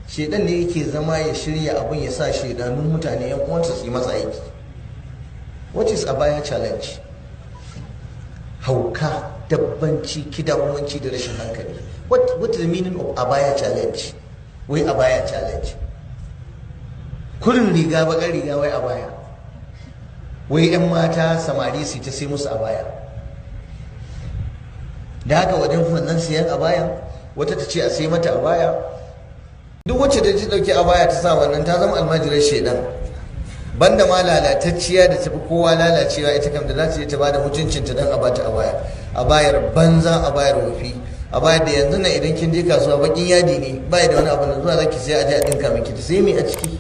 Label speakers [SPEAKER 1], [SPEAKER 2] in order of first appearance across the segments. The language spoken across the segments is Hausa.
[SPEAKER 1] Shedan ne yake zama ya shirya abun, ya sa shedanun mutane yan uwansa su yi masa aiki. What is abaya challenge? Hauka, dabbanci, kidahumanci da rashin hankali. What is the meaning of abaya challenge? Wai abaya challenge, kurin riga, bakar riga, wai abaya, wai yan mata, samari su ta sai musu abaya. Da haka wajen wannan siyan abaya, wata ta ce a sai mata abaya. Duk wacce ta ji dauki abaya ta sa wannan, ta zama almajirar shedan. Banda ma lalatacciya da tafi kowa lalacewa, ita kam da za ta je ta bada mutuncinta don a bata abaya, abayar banza, abayar wofi, abayar da yanzu nan idan kin je kasuwa bakin yadi ne, bai da wani abu da zuwa zaki sai a je a dinka miki ta sai me a ciki.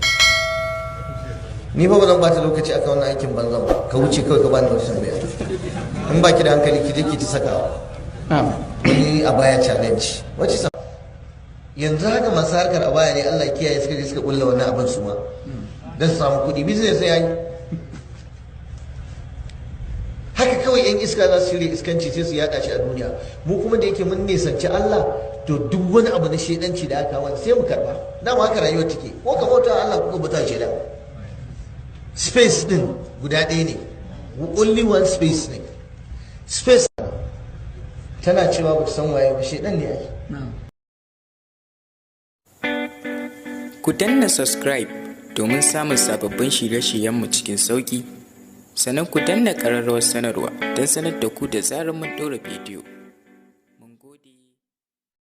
[SPEAKER 1] Ni fa ba zan bata lokaci akan wannan aikin banzan ba. Ka wuce kawai, ka bani wata tambaya. In baki da hankali, ki je ki ta sakawa. Wani abaya challenge, wacce yanzu haka masu harkar abaya ne, Allah kiyaye, suka je suka kulla wannan abin su ma don su samu kuɗi. Business ya yi haka kawai. Yan iska za su shirya iskanci, sai su yada shi a duniya. Mu kuma da yake mun nisanci Allah, to duk wani abu na shedanci da aka wani sai mu karba. Dama haka rayuwar take: ko ka bauta Allah, ko ka bauta shedan. Space din guda ɗaya ne, only one space ne. Space tana cewa ba ta san waye ba, shedan ne ai.
[SPEAKER 2] Ku danna subscribe domin samun sababbin shirye-shiryenmu cikin sauƙi, sannan ku danna ƙararrawar sanarwa don sanar da ku da zarar mun ɗora bidiyo.